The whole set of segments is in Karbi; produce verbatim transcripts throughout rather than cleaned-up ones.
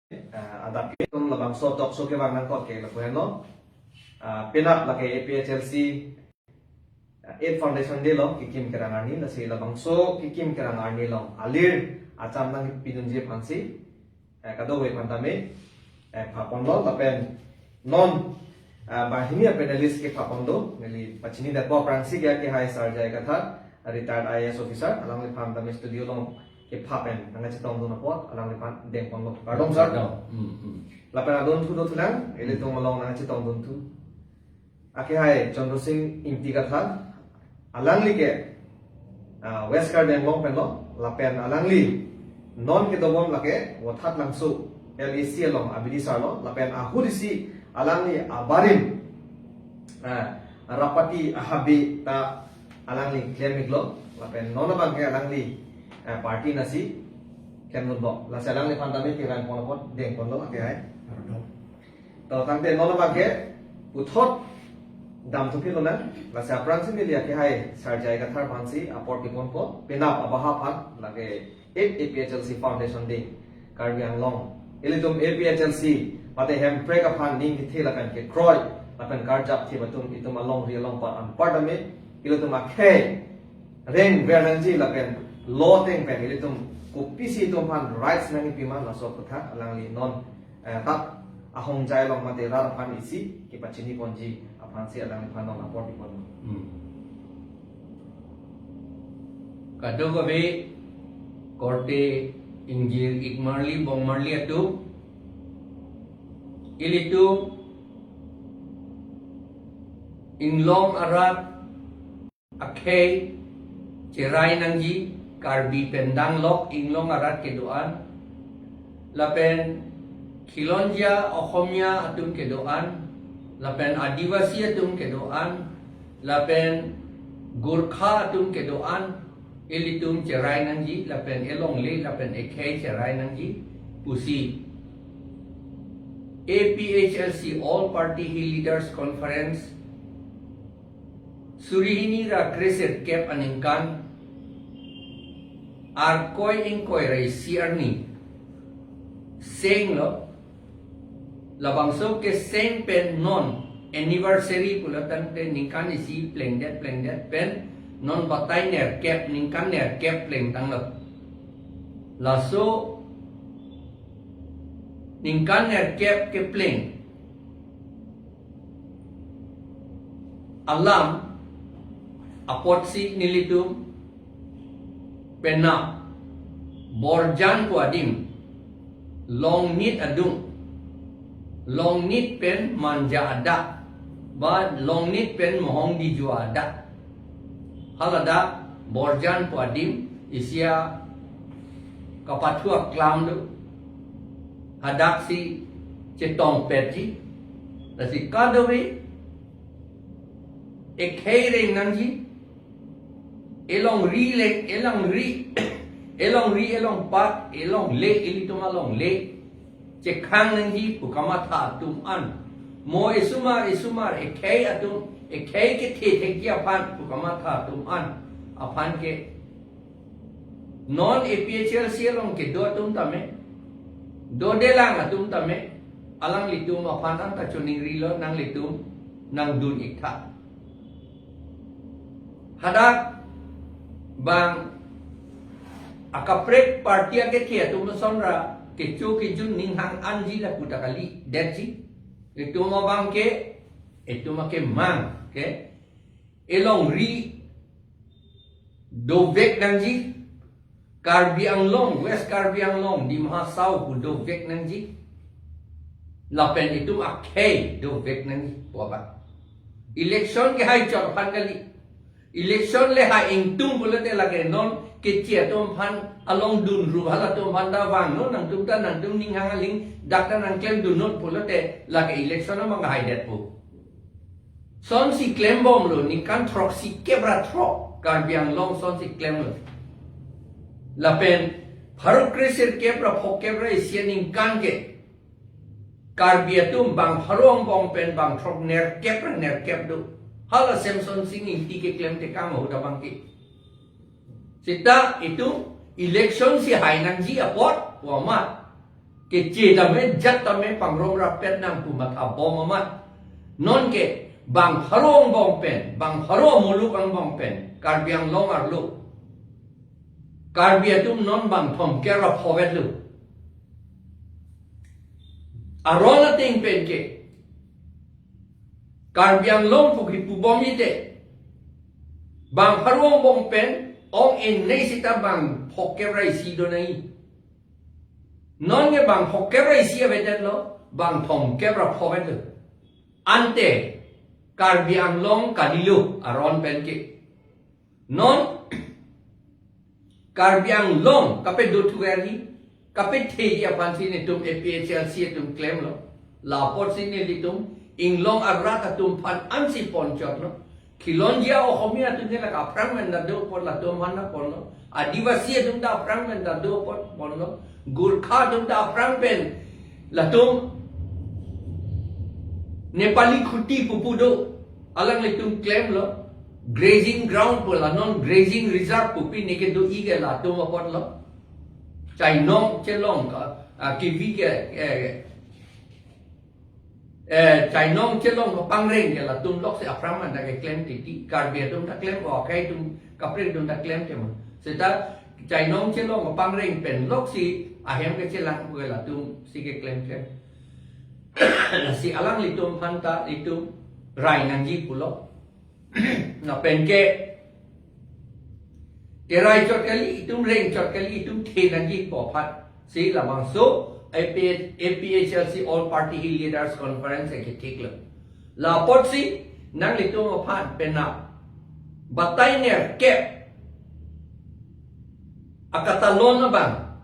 Ah, adap ke atum labangso talk show kevang nangkok ke lapu henlo. Ah, penap lake A P H L C, ah, eighth Foundation Day along kekim kerang arni, lasi labangso kekim kerang arni along alir acham nangpidunji aphansi, eh, kadokave aphan tame, eh, phaponlo lapen non, ah, banghini a-panelist ke phaponlo, neli pachini detpo aphrangsi ke akehai Sir J I Kathar, retired I A S officer, alangliphan tame studio along kepha pen nangchetongdun apot alangliphan dengponlo. Kardom, sir. Kardom. Hmm, hmm. Lapen adon thu do thulang, ilitum along nangchetongdun thu. Akehai Chandra Sing Ingti Kathar, alangli ke, ah, West Karbi Anglong penlo, lapen alangli non kedobom lake Vothatlangso L A C along abidi sarlo, lapen ahut isi alangli abarim, ah, Rapati ahabi ta alangli klem-iklo, lapen non abang ke alangli, eh, party nasi klemdunbom. Lasi alangliphan tame kevangpon apot dengponlo akehai. To tangte non abang ke puthot damthu philonang, lasi aphrangsi neli akehai Sir J I Kathar aphansi apor piponpo, penap abaha aphan lake eighth A P H L C Foundation Day, Karbi Anglong. Ilitum A P H L C mate Hemprek aphan ning kethe lapen kekroi lapen karjap thip atum itum alongri along pat anpar tame ilitum akhei rengver nangji lapen law ateng pen ilitum kopisi itum aphan rights nangkepima, laso aputhak alangli non, eh, rat ahongjai along mate rat aphan isi kepachiniponji aphansi alangliphan non apor pipon. Hmm. Kadokave korte ingjir-ik marli bong marli atum, ilitum inglong arat akhei cherai nangji, Karbi pen danglok inglong arat kedo-an, lapen Khilonjia Oxomiya atum kedo-an, lapen Adivasi atum kedo-an, lapen Gorkha atum kedo-an, ilitum cherai nangji, lapen elongle lapen ekhei cherai nangji pusi A P H L C, All Party Hill Leaders Conference, suri hini ra kresirkep aningkan Arkoi ingkoi ra isi arni senglo. Labangso keseng pen non anniversary pulo tangte ningkan isi plengdet plengdet pen non batai nerkep, ningkan nerkep plengtanglo. Laso ningkan nerkep kepleng alam apotsi nelitum penap Borjan pu adim Longnit adung, Longnit pen Manja adak, ba Longnit pen Mohong Dijua adak, haladak Borjan pu adim isi a kapathu aklam do, hadaksi chetongpetji. Lasi kadokave ekhei reng nangji, elongri le, elongri, elongri, elongpat, elongle, ilitum alongle chekhang nangji pu kamatha atum an, mo esomar esomar ekhei atum, ekhei kethe thekji aphan pu kamatha atum an aphan ke non A P H L C along kedo atum tame, dodelang atum tame, alanglitum aphan anta choningrilo, nanglitum nangdun-iktha. Hadak bang akaprek party akethe atum ason ra kecho kejun ninghang anji lapu ta kalidetji. Itum abang ke, itum akemang ke, elongri dovek nangji, Karbi Anglong, West Karbi Anglong, Dima Hasao pu dovek nangji, lapen itum akhei dovek nangji pu abang. Election ke hai chot aphan kali. Election le hai ingtung pulote lake non keche atum aphan along dunrup halatum aphan ta vangnon, nangtum ta nangtum ninghang aling dak ta nangklemdunnon pulote lake election amang haidetpo. Sonsi klembomlo, ningkan throksikep ra throk Karbi Anglong sonsi klemlo. Lapen pharo kresirkep ra phokep ra isi aningkan ke Karbi atum bang pharo angbong pen bang throknerkep ra nerkep do. Hala Semson Sing Ingti keklem tekang ahut abang ke. Seta itum election si hai nangji apot pu amat keche tame jat tame pangrum rapet nang pu matha bom amat. Non ke bang pharo angbong pen, bang pharo muluk angbong pen, Karbi Anglong arlo Karbi atum non bang thomkep ra pho vetlo. Aron ateng pen ke Karbi Anglong pu kipu bom ite, bang pharo angbong pen ong-e nei sita bang phokep ra isi do nai. Non ke bang phokep ra isi avedet lo, bang thomkep ra pho vetlo. Ante Karbi Anglong kalilo aron pen ke. Non Karbi Anglong kapedo thuver hi, kapethe hi aphan si netum A P H L C atum klemlo. La apot si nelitum inglong arat atum aphan ansi ponchotlo. Khilonjia Ohomia atum ne la aphrang pen ta do apot latum aphan ta ponlo. Adivasi atum ta aphrang pen ta do apot ponlo. Gurkha atum ta aphrang pen latum Nepali khuti pupu do, alanglitum klemlo. Grazing ground pu la non grazing reserve pupi ne kedo-i ke latum apotlo. Chainong chelong ka, ah, kivi ke, eh, eh, chainong chelong kapangreng ke latum lok si aphrang pen ta keklem titi, Karbi atum ta klem, o akai atum kaprek atum ta klem tema. Seta chainong chelong kapangreng pen lok si ahem kechelang pu ke latum si keklem klem. Lasi alanglitum aphan ta itum rai nangji pulo. Lapen ke kerai chot kali, itum reng chot kali, itum the nangji pu aphan si labangso A P, A P H L C All Party Hill Leaders Conference ke thiklo. La apot si nanglitum aphan penap batai nerkep akatalon abang,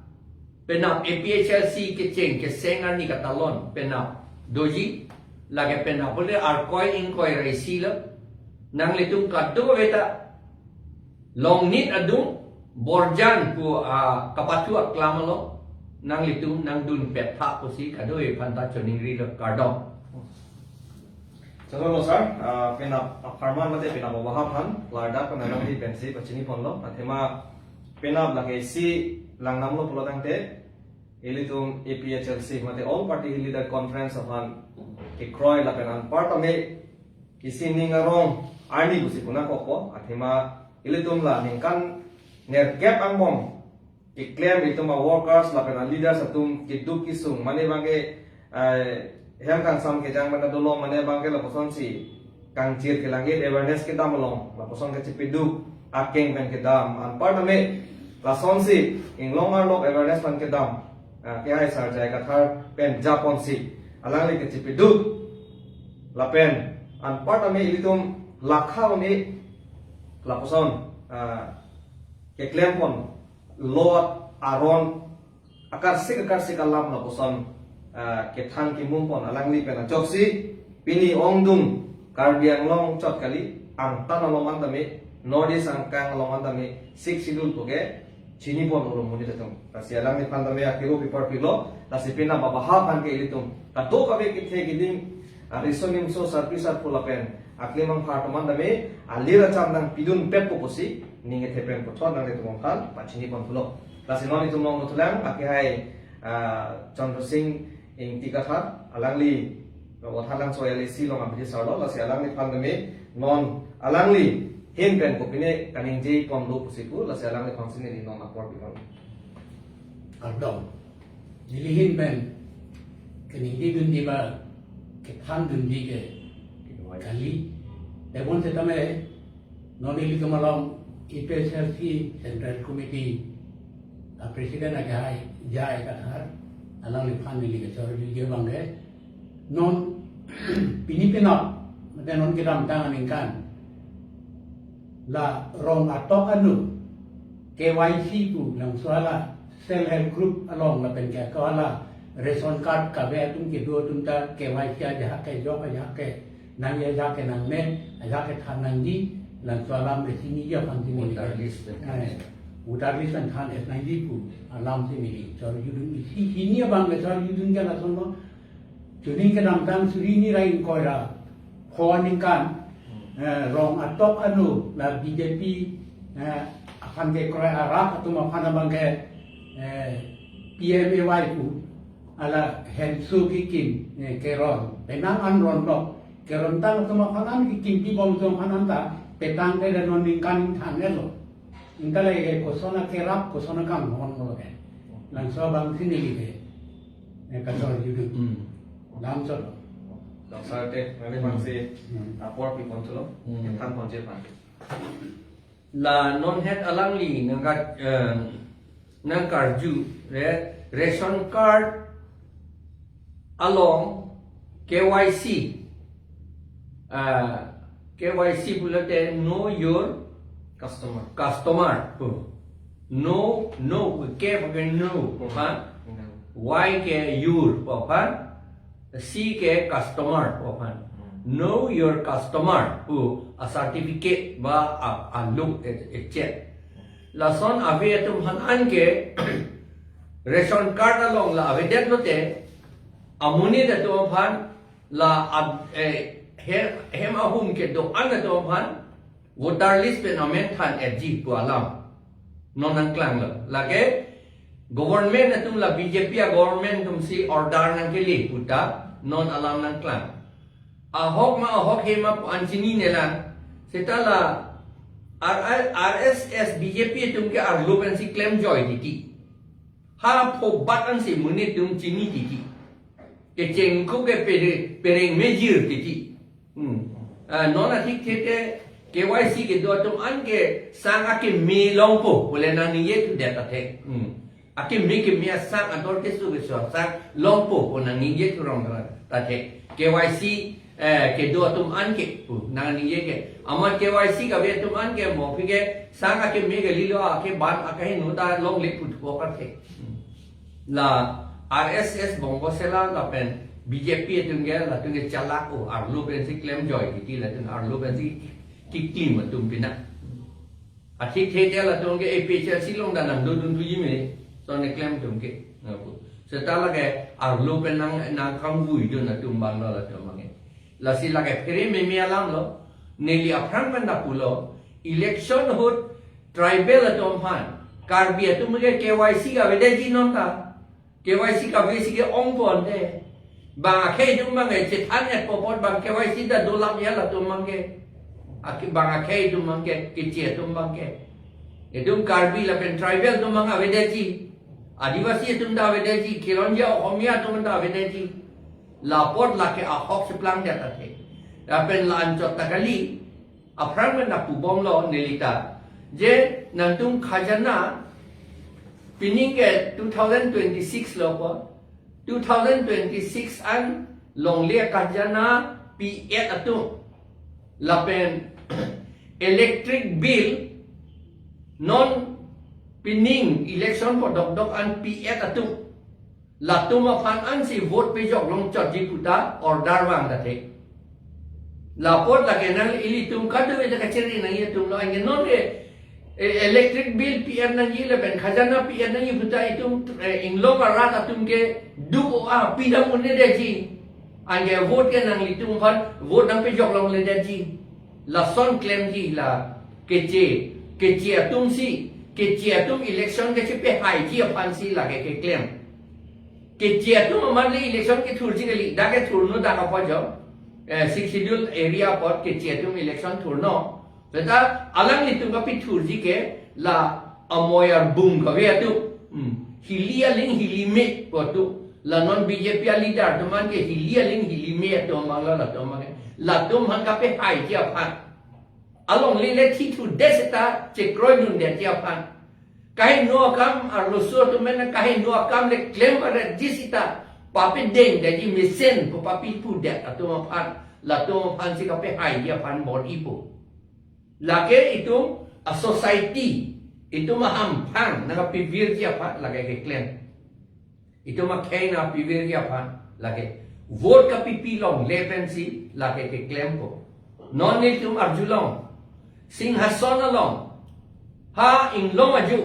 penap A P H L C kecheng keseng arni katalon penap doji, lake penap pule arkoi ingkoi ra isi lo. Nanglitum kadokave ta Longnit adung Borjan pu, ah, kapathu aklam along nanglitum nangdun pet tha pusi kadokave aphan ta choningrilo, kardom. Chalo lo sir, ah, penap apharman mate penap abahap aphan larda pen alangli pensi pachini ponlo. Athema penap lake isi langdamlo pulo tangte, ilitum A P H L C mate All Party Leader Conference aphan kekroi lapen anparta me kisi ning arong arni pusi puna kokpo. Athema ilitum la ningkan nerkep angbong keklem, itum a workers lapen a leaders atum keduk kesung mane abangke, eh, hem kangsam kejang pen ta dolo, mane abangke lapuson si kangchir kelangit awareness kedam along lapuson kachepeduk akeng pen kedam, anparta me lasonsi inglong arlo awareness pen kedam, ah, kehai Sar J I Kathar pen japonsi alangli kachepeduk lapen anparta me ilitum lakha me lapuson, ah, keklem pon, lo aron akarsik akarsik alam lapuson, ah, kethan kemung pon alangli pen ajoksi pini ongdung Karbi Anglong chot kali, angtan along an tame, North East angkang along an tame Sixth Schedule puke chini pon urum monit atum. Lasi alangliphan tame akiro pipar pilo, lasi penap abahap aphan ke ilitum kadokave kethe keding, ah, riso nimso sarpi sarpo lapen aklimang phartoman tame alir acham nangpidun petpo pusi ning kethe pen puthot nanglitum aphan pachini pon pulo. Lasi non itum long nuthulang akehai, ah, Chandra Sing Ingti Kathar, alangli Vothatlangso L A C along abidi sarlo, lasi alangliphan tame non alangli ahin pen kopine kaningje ponlo pusi pu, lasi alangliphan si neli non apor pipon. Kardom. Neli ahin pen kaningje dunji ba kethan dunji ke kali. Tebon setame non ilitum along A P H L C Central Committee a President akehai J I Kathar, alangliphan neli kechorjuji abangke, non pini penap mate non kedamtang aningkan la rong atok anu K Y C pu, labangso hala self help group along lapen ke ako hala ration card kave atum kedo atum ta K Y C ajahak kejok, ajahak ke nangji, ajahak ke nangme, ajahak kethan nangji, labangso alam ke chiniji aphan si neli, voter list, eh, voter list pen than es nangji pu alam si neli chorjudun, isi hini abang kechorjudun ke lasonlo. Chuning kedamtang suri hini ra ingkoi ra pho aningkan, eh, rong atok anu la B J P, eh, aphan kekroi arat atum aphan abangke, eh, P M A Y pu Ala hensu kikim, eh, keron. Penang an ronlok. Keron tang atum aphan an kikim pibom atum aphan an ta petang te non ningkan ingthan elo. Ingta lake koson akerap, koson akanghon lo ke. Langso abang si neli ke. Eh, kasar judul. Hmm. Lam solo. Dok sar te, nangliphan si Hmm. apor pipon solo. Hmm. Than ponji aphan. La non het alangli nangka, eh, nangkarju re, ration card along K Y C, ah, K Y C pulote know your Customer. Customer. Hmm. Know, know, K ke know, Hmm. ha? Hmm. Y ke your, pu aphan, C ke customer, pu aphan. Hmm. Know your customer, pu a certificate ba a, a look et, et cetera. Lason ave atum aphan an ke ration card along la avedet lote, amonit atum aphan la ab-, eh, he-, hem ahum kedo-an atum aphan voter list pen amen than etji pu alam non nangklanglo. Lake government atum la B J P a government atum si order nangkele puta non alam nangklang. Ahok ma ahok he ma pu an chininelang. Seta la R-, R S S B J P atum ke arlo pensi klemjoi titi. Ha phobat ansi monit atum chini titi. Kechengkuk ke pere-, pereng mejir titi. Hmm. Ah, non athik thete K Y C kedo atum an ke sang akeme longpo pule nangningje thudet athe. Hmm. Akeme keme asang ador keso keso asang longpo pu nangningje thurong ta athe. K Y C, eh, kedo atum an ke pu nangningje ke. Amat K Y C kave atum an ke mo aphi ke sang akeme kalilo, ake ban akaheno ta longle pu thupo athe. Hmm. La R S S bongko sela lapen B J P atum ke latum ke chalak o arlo pensi klemjoi titi latum arlo pensi kiklim atum pina. Athik thete latum ke A P H L C along ta nangdodun thuji me, son keklem atum ke. Ngapu. Seta lake arlo pen nang, nangkangvuidun atum abang lo latum abang ke. Lasi lake phere meme alam lo, neli aphrang pen ta pulo, election ahut tribal atum aphan, Karbi atum ke K Y C kavedetji non ta, K Y C kave si ke-ongpo ante. Bang akhei atum abang ke chethan etpo apot bang K Y C ta dolap ya latum abang ke. Aki bang akhei atum abang ke, Keche atum abang ke. Itum Karbi lapen tribal atum abang avedetji. Adivasi atum ta avedetji, Khilonjia Okhomia atum ta avedetji. La apot lake ahok cheplangdet athe. Lapen la anchot ta kali, aphrang pen ta pubomlo neli ta. Je nangtum khajana pining ke two thousand twenty-six lo ko. Two thousand twenty-six an longle khajana pi-et atum. Lapen electric bill non pining election po dokdok an pi-et atum. Latum aphan ansi vote pejok longchotji puta order vang ta the. La apot lake nang ilitum kadokave ta kachiri nangji atum lo, anke non ke, eh, electric bill pi-et nangji lapen khajana pi-et nangji puta itum, eh, inglong arat atum keduk o-a pidam un-edetji. Anke vote ke nanglitum aphan vote nangpejok longledetji. Lason klemji la Keche, Keche atum si, Keche atum election kechepehaiji aphan si lake keklem. Keche atum amat le election kethurji kali, dak kethurno dak apot jo. Eh, Sixth Schedule area apot Keche atum election thurno. Seta alanglitum kapethurji ke la amoi arbung kave atum. Hmm. Hili aling hili me pu atum. La non B J P a leader atum an ke hili aling hili me atum abang lo latum abang ke. Latum aphan kapehaiji aphan. Alongle le thithudet seta chekroidundetji aphan. Kaheno akam arloso atum men kaheno akam le klem paretji seta papedengdetji mesen pu papipudet atum aphan. Latum aphan si kapehaiji aphan bor-ipo. Lake itum a society, itum ahamphang nangkapivirji aphan lake keklem. Itum akhei nangpivirji aphan lake vote kapipi longle pensi lake keklempo. Non itum arjulong, Singhason along, ha inglong aju,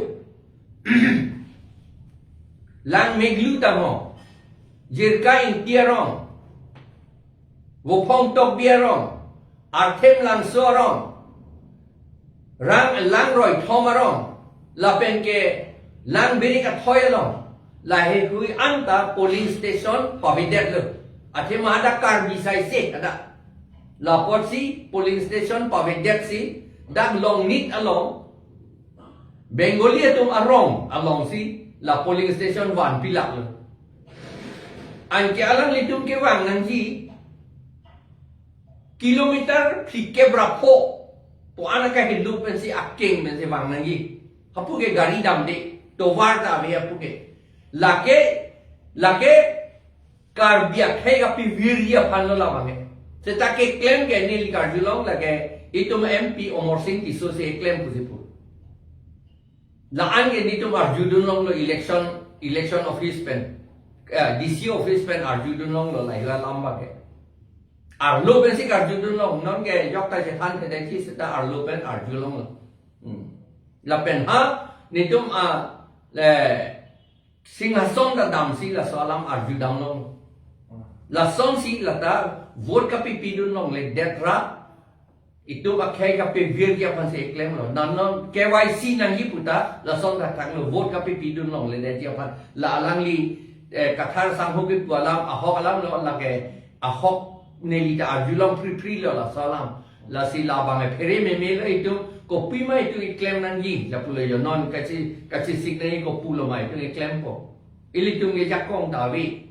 Langmeglu tamo, Jirka Ingti arong, Vophong Tokbi arong, Arthem Langso arong, Rang Langroithom arong, lapen ke Langbirik Athoi along, Laheihui anta polling station pavedetlo. Athema hadak Karbi saise hadak. Lapotsi polling station pavedetsi dak Longnit along, Bengali atum arong alongsi la polling station vanpilaklo. Anke alanglitum kevang nangji kilometer phlikep ra pho pu an akehingno pensi akeng pensi vang nangji. Hapu ke gari damde, tovar ta ave hapu ke. Lake, lake Karbi akhei kapevirji aphanlo labang ke. Seta keklem ke neli karjulong, lake itum M P Amarsing Tisso si eklem pusi pu. La-an ke netum arjudunlonglo election, election office pen, eh, D C office pen arjudunlonglo lahei alam abang ke. Arlo pensi karjudunlong, non ke jokta chethanthedetji seta arlo pen arjulonglo. Hmm. Lapen ha, netum a, le, Singhason ta damsi laso alam arjudamlong. Lasonsi lata vote kapepidunlongledet ra, itum akhei kapevirji aphansi eklemlo. Non non K Y C nangji puta, lason thakthaktlo, vote kapepidunlongledetji aphan. La alangli, eh, Kathar sangho kepu alam, ahok alamlo lake, ahok neli ta arjulong phriphri lo laso alam. Lasi labang ephere memelo itum, kopima itum eklem nangji, lapulo yo non kachi, kachesik nangji kopuloma itum eklempo. Ilitum ke ajakong ta ave.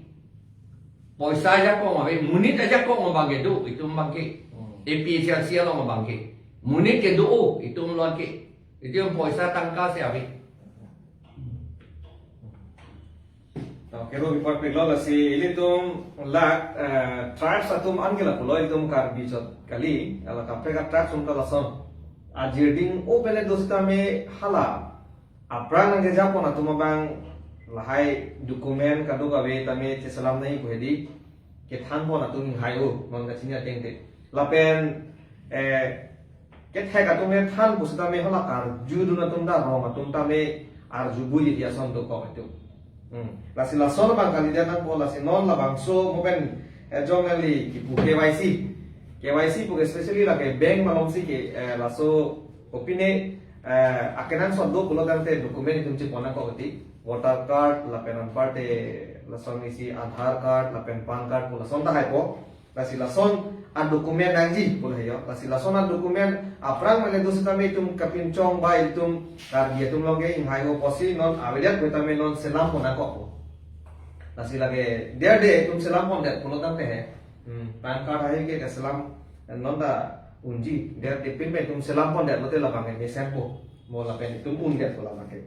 Poisa ajakong ave, monit ajakong abang ke do, itum abang ke. Hmm. A P H L C along abang ke. Monit ke do, o, itum along ke. Itum poisa tangka si ave. Oke, ro report pik lo, lasi ilitum la, eh, tribes atum an ke lapulo, ilitum Karbi chot kali, hala kaprek a tribes atum ta lason. Ajirding o pele do sitame hala aphrang nangkejapon atum abang lahai document kadokave tame cheselam nangji pu hedi kethanpon atum inghai-o, non kachini ateng te. Lapen, eh, kethek atum ne than pusitame hala karjudun atum ta rong atum tame arjubuji ason dokok atum. Hmm. Lasi lason abang kalidet nangpo, lasi non labangso mo pen, eh, jong neli kipu K Y C. K Y C pu ke especially lake bank malomsi ke, eh, laso kopine, eh, akenangsot do pulo tangte document itum chepon nangkok ti. Voter card, lapen anparte lason isi Aadhaar card, lapen PAN card pu lason ta haipo. Lasi lason a document nangji pu la yo. Lasi lason a document aphrang mele do sitame itum kapinchong ba itum Karbi atum along ke inghai-o pusi non avedet pu tame non selampon nangkok. Lasi lake der de itum selampondet pulo tangte he. Hmm, PAN card hai ke keselam non ta unji. Der de pin pen itum selampondet lote labang ke mesenpo. Mo lapen itum undet pu labang ke.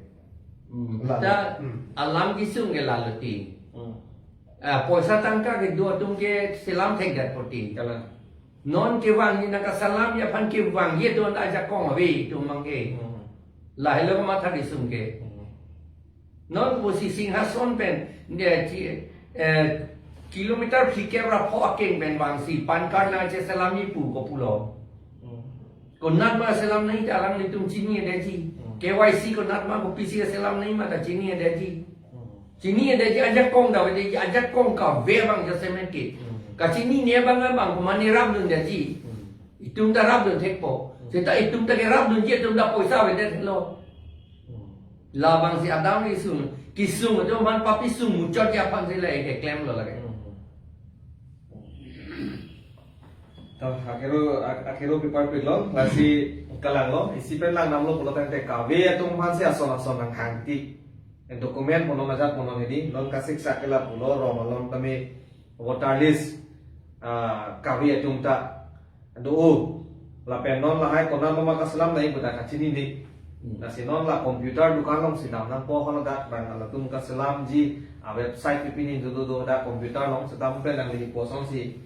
Hmm. La, ta hmm. Alam kesung ke lalo ti. Hmm. Ah, poisa tangka kedo atum ke selam thekdet poti. Kalang. Non kevangji nangkaselamji aphan kevangji atum ajakong ave itum abang ke. Hmm. Lahelo matha kesung ke. Hmm. Non pusi Singhason pen, ne, chi, eh, kilometer phlikep ra pho akeng pen vangsi PAN card nangcheselamji pu kopulo. Hmm. Konat ma selam nangji ta alanglitum chinidetji. Hmm. K Y C konat ma kopisi selam nangji ma ta chinidetji. Hmm. Chinidetji, ajakong ta avedetji, ajakong kave abang jasemet ke. Hmm. Kachinine abang abang komatne rapdundetji. Hmm. Itum ta rapdun thekpo. Hmm. Seta itum ta kerapdunji atum ta poisa avedetlo. Hmm. Labangsi adam kesung, kesung atum aphan papi sung muchotji aphansi la ekeklemlo lake. Hmm. To, akhiro, ak-, akhiro paper pik lo, lasi kalanglo, isi pen langdamlo pulo tangte kave atum aphansi ason ason nanghangti. Document punon ajat punon hedi, non kasiksak ke lapulo, rong malom tame voter list, ah, kave atum ta do-o. Lapen non lahai konat ma kaselam nangji pu ta kachinine. Hmm. Lasi non la computer dukan alongsi dam nangpo, haladak abang latum kaselamji a website pipini do do do dak computer along seta mo pen nangli poson si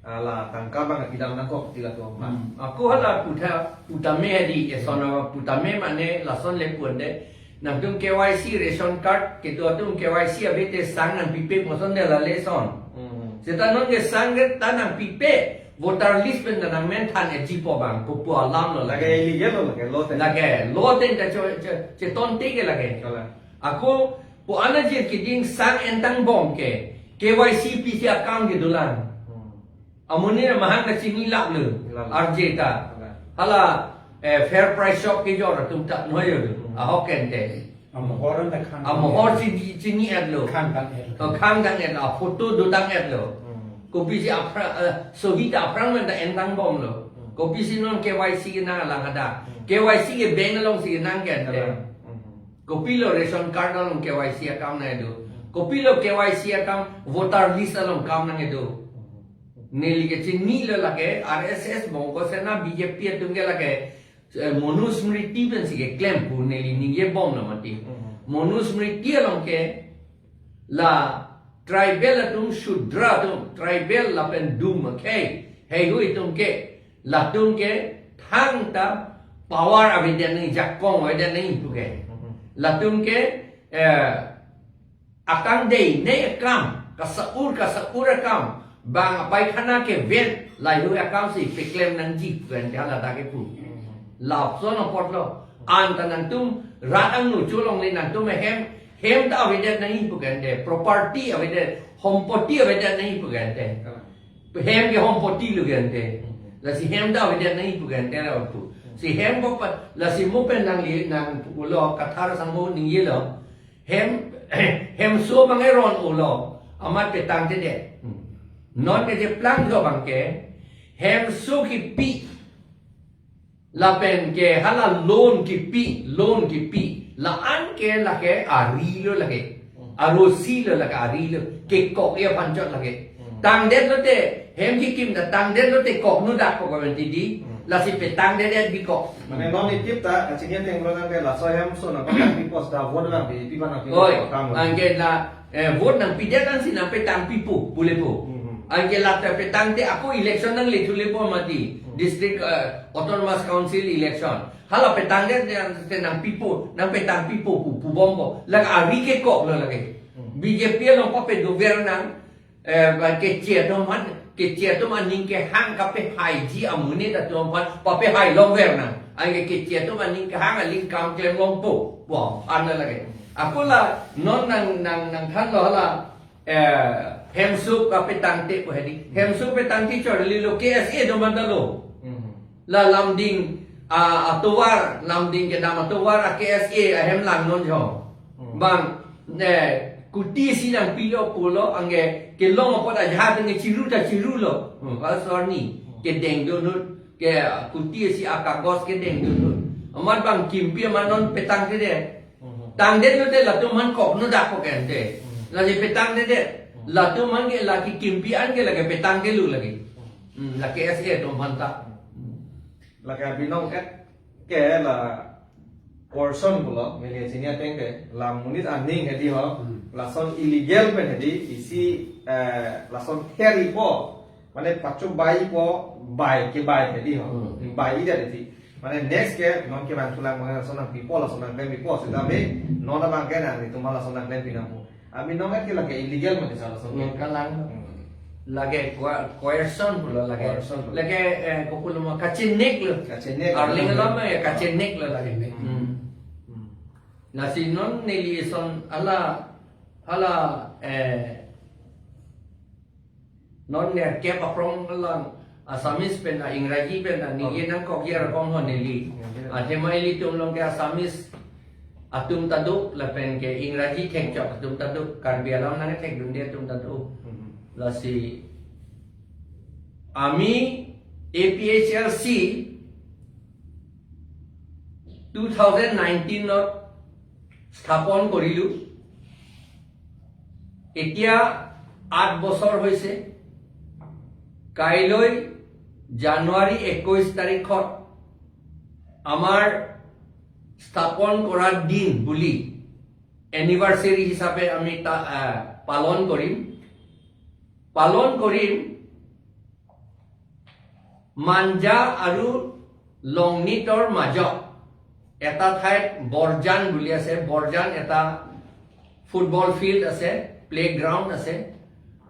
ala tangka abang pidam nangkok ti latum aphan. Hmm. Ako hala putha, putame hedi, eson, hmm, putame mane lason le pu-ande. Nangtum K Y C ration card, kedo atum K Y C ave te sang nangpipe pu asonte la lason. Hmm. Seta non ke sang ke ta nangpipe, voter list pen ta nangmenthan eji pu abang, kopu alamlo lake. Lake illegal lo lake, law ten. Lake, law ten ta cho, cho, chetonte ke lake. Kalang. Ako, pu ana je keding sang entang bom ke, K Y C pisi account kedolang. Hmm. Amonit amahang kachinilaplo, lalo. R J ta. Lalo. Hala, eh, fair price shop kejor atum ta noyo do. Hmm. Ahok kente. Amohor anta khang. Amohor chini, chini-etlo. Khang tang-et. O khang tang-etlo, aphoto dotang-etlo. Hmm. Kopisi aphrang, eh, sohi ta aphrang anta entang bomlo. Hmm. Kopisi non K Y C kenang alang hadak. Hmm. K Y C ke bank alongsi kenang ke ante. Hmm. Kopilo ration card along K Y C akam nangkedo. Hmm. Kopilo K Y C akam voter list along kam nangkedo. Hmm. Neli kechinilo lake, R S S, Bongo Sena, B J P atum ke lake, eh, Manusmriti pensi keklem pu neli ningjebomlo mati. Mhm. Manusmriti along ke la tribal atum, Shudra atum, tribal lapen dum akhei heihui atum ke, latum ke thangta power avedet nangji, jakong avedet nangji pu ke. Mhm. Latum ke, eh, akang dei ne akam, kasa-ur, kasa-ur akam, bang apaikhana kevet, laheihui akamsi peklem nangji pu ante haladak kepu. Lapuson apotlo, anta nangtum rat angno cholongle nangtum hem, hem ta avedet nangji pu ke ante, property avedet, hompoti avedet nangji pu ke ante. Hem ke hompotilo ke ante. Lasi hem ta avedet nangji pu ke ante lapu. Si hem ko pa, lasi mo pen nangli nangpulo, Kathar asangho ningjelo. Hem, hemso abang eron-olo, amat petangtedet. Hmm. Non kejeplang do abang ke, hemso kipi, lapen ke hala loan kipi, loan kipi, la-an ke lake arilo lake, hmm, arosilo lake, arilo, kekok-i aphan chot lake. Hmm. Tangdetlote, hem kikim ta tangdetlote kok nodak ko kawan tidi. Hmm. Lasi petangtedet bikok. Mane non itip ta, kachingki ateng lo nangke laso hemso nangpetang pipos ta vote nangpi, pi ba nangpi. Oi, tang lo. Anke la, eh, vote nangpidet ansi nangpetangpipo, pulepo. Hmm, hmm. Anke la ta petangte ako election nangle thulepo mati. Hmm. District, eh, Autonomous Council election. Hala petangdet nang, te nangpipo, nangpetangpipo, pu, pubompo. Lake ari kekoklo lake. Hmm. B J P along papedover nang, eh, ba keche atum aphan, keche atum aning kehang kapehaiji amonit atum aphan, papehai longver nang. Anke keche atum aning kehang aling kam klem longpo. Wah, ana lake. Ako la non nang, nang, nangthanlo hala, eh, hemso kapetangte pu hedi. Hemso petangte chorlilo, K S A atum aphanta lo. Hmm. La Lumding, ah, atovar, Lumding kedam atovar, a K S A ahem langnon jo. Hmm. Bang, eh, kuti isi nangpilo pulo, anke kelong apot ajahak nge chiru ta chirulo. Hmm, kasorni, kedengdun ahut, ke, ah, kuti isi akagos kedengdun ahut. Amat bang kimpi amat non petangtedet. Hmm. Tangdetlote latum aphan kok nodak ko ke ante. Hmm. Lasi petangtedet. Hmm. Latum aphan ke lake kimpi an ke lake petangtelo lake. Hmm, la K S A atum aphanta. Hmm. Lake abinong et ke la coercion pulo, neli chini ateng ke, la monit aning hedi ho, hmm, lason illegal pen hedi, isi, eh, lason theripo, mane pachobaipo, bai kebai hedi ho, hmm, bai-idet hedi. Mane next ke, non ke bang tulang mane lason nangpipo, lason nangklempipo, seta me, non abang ke nang, itum lason nangklempi nangpo. Abinong et ke lake illegal mati salah satu. Hmm, kalang. Hmm. Lake coer-, coercion pulo lake. Coercion pulo. Lake, eh, kopulo ma kachenek lo. Kachenek. Arleng lo ma ya kachenek lo lake. Hmm. Hmm. Hmm. Lasi non neli son hala, hala, eh, non nerkep aphrang lang Assamese pen, ah, Ingraji pen, ah, ningje nangkok ya rakong ho neli. Ningje. Athema ilitum along ke Assamese atum ta do, lapen ke Ingraji thekchok atum ta do, Karbi Anglong nangthekdunde atum ta do. Mhm. Lasi, ami A P H L C two thousand nineteen ot স্থাপন কৰিলো। এতিয়া আঠ বছৰ হৈছে। কাইলৈ জানুৱাৰী একৈশ তাৰিখত আমাৰ স্থাপন কৰাৰ দিন বুলি এনিভাৰ্চাৰী হিচাপে আমি তা-, আহ, পালন কৰিম। পালন কৰিম মাঞ্জা আৰু লংনিতৰ মাজত এটা ঠাইত বৰজান বুলি আছে। বৰজান এটা ফুটবল ফিল্ড আছে, প্লেগ্ৰাউণ্ড আছে,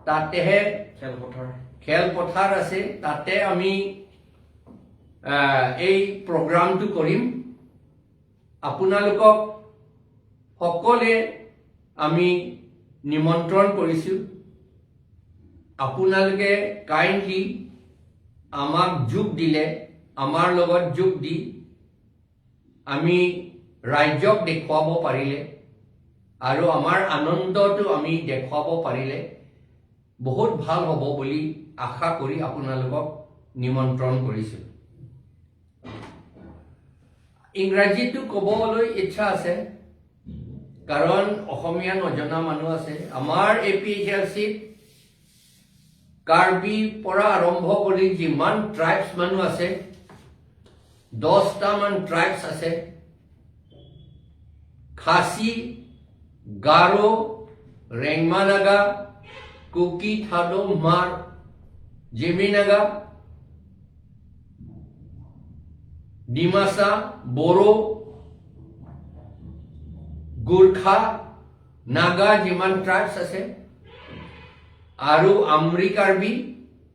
তাতেহে খেলপথাৰ। খেলপথাৰ আছে। তাতে আমি, আহ, এই প্ৰগ্ৰামটো কৰিম। আপোনালোকক সকলোৱে আমি নিমন্ত্ৰণ কৰিছো। আপোনালোকে কাইণ্ডলি আমাক যোগ দিলে, আমাৰ লগত যোগ দি আমি ৰাইজক দেখুৱাব পাৰিলে আৰু আমাৰ আনন্দটো আমি দেখুৱাব পাৰিলে বহুত ভাল হ'ব বুলি আশা কৰি আপোনালোকক নিমন্ত্ৰণ কৰিছোঁ। ইংৰাজীটো ক'বলৈ ইচ্ছা আছে, কাৰণ অসমীয়া নজনা মানুহ আছে। আমাৰ এ পি এইচ এল চিত কাৰ্বিৰ পৰা আৰম্ভ কৰি যিমান ট্ৰাইবছ মানুহ আছে, দহটামান ট্ৰাইবছ আছে। খাচী, গাৰো, ৰেংমা নাগা, কুকি, থাডৌ, হমাৰ, জেমি নাগা, ডিমাচা, বড়ো, গোৰ্খা, নাগা যিমান ট্ৰাইবছ আছে আৰু আমৰি কাৰ্বি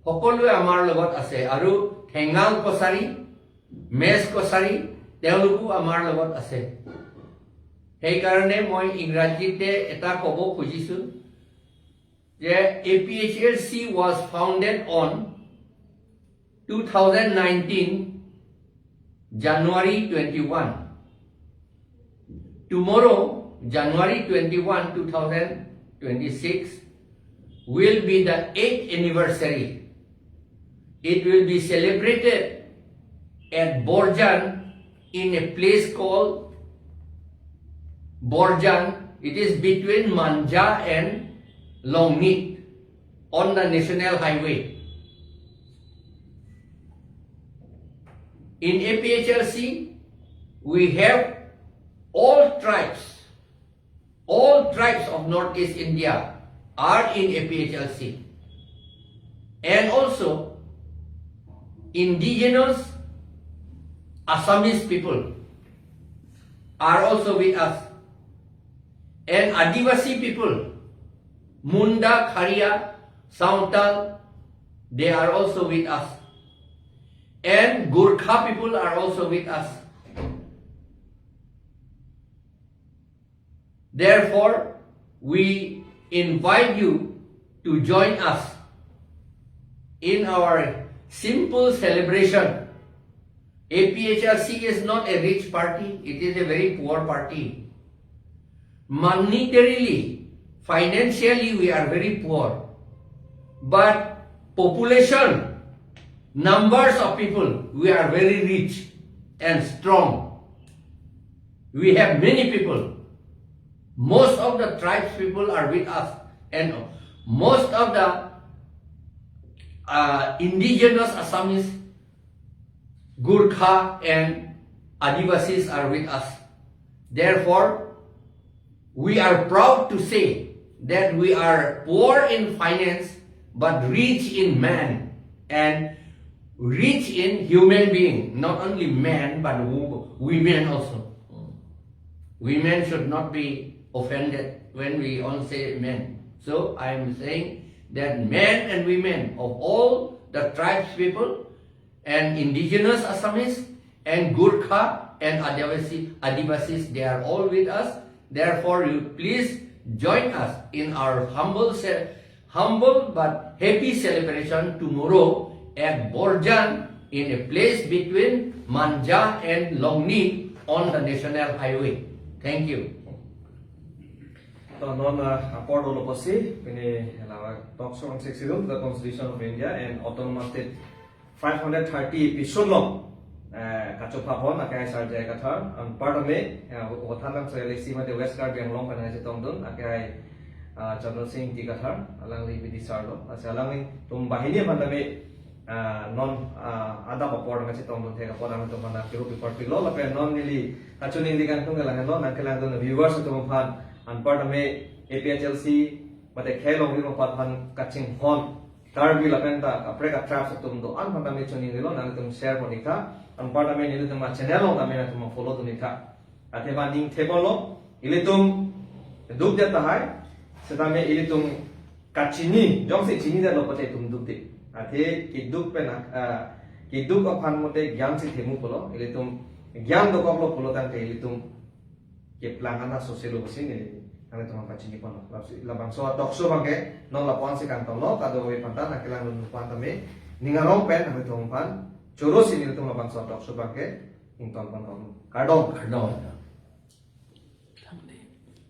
সকলোৱে আমাৰ লগত আছে আৰু ঠেঙাল কছাৰী, মেচ কছাৰী তেওঁলোকো আমাৰ লগত আছে। সেইকাৰণে মই ইংৰাজীতে এটা ক'ব খুজিছোঁ যে A P H L C was founded on two thousand nineteen January twenty-one. Tomorrow, January twenty-one, two thousand twenty-six, will be the eighth anniversary. It will be celebrated at Borjan in a place called Borjan. It is between Manja and Longnit on the national highway. In A P H L C, we have all tribes, all tribes of Northeast India are in A P H L C. And also, indigenous Assamese people are also with us. And Adivasi people, Munda, Kharia, Santal, they are also with us. And Gorkha people are also with us. Therefore, we invite you to join us in our simple celebration. A P H L C is not a rich party, it is a very poor party. Monetarily, financially, we are very poor. But population, numbers of people, we are very rich and strong. We have many people. Most of the tribes people are with us, and most of the uh, indigenous Assamese, Gorkha and Adivasis are with us. Therefore, we are proud to say that we are poor in finance but rich in man and rich in human being. Not only men but wo- women also. Women should not be offended when we all say men. So I am saying that men and women of all the tribes people and indigenous Assamese and Gorkha and Adivasi, Adivasis, they are all with us. Therefore, you please join us in our humble, ce- humble but happy celebration tomorrow at Borjan in a place between Manja and Longnit on the national highway. Thank you. To non, ah, apor dolo pusi, pini la talk show on Sixth Schedule, the Constitution of India and Autonomous State five hundred thirty episode along, eh, kachopha pon akai Sir J I Kathar, anparta me, eh, Hothanang Soyalexi mate West Karbi Anglong pen nangchetongdun akai, ah, Chandra Sing Ingti Kathar, alangli bidi sir lo, lasi alanglitum banghini aphan tame, ah, non, ah, adap apor nangchetongdun thek apor nangtum aphan kiru pipar pilo, lapen non neli kachiningri kangtung ke lahenlo, nangkelangdun viewers atum aphan, anparta me A P H L C mate khei longri longpat aphan kachinghon Karbi lapen ta kaprek ka tribes atum do-an aphan tame chiningrilo, nangtum share pon iktha, anparta me nelitum a-channel along tame nangtum follow dun iktha. Athema ning thebolo, ilitum dukdet tahai, setame ilitum kachini, jongsi chinidetlo pulote itum dukde. Athe keduk pen, ah, keduk aphan mate gyan si themu pulo, ilitum gyan dokoklo pulo tangte ilitum keplang ana soselo pusi neli nangtum aphan pachini ponlo. Lasi labangso talk show abangke non lapu-an si kangtonlo, kadokave aphan ta nangkelangdun aphan tame ning arong pen nangtum aphan choro si nelitum labangso talk show abangke ington ponlo. Kardom. Kardom.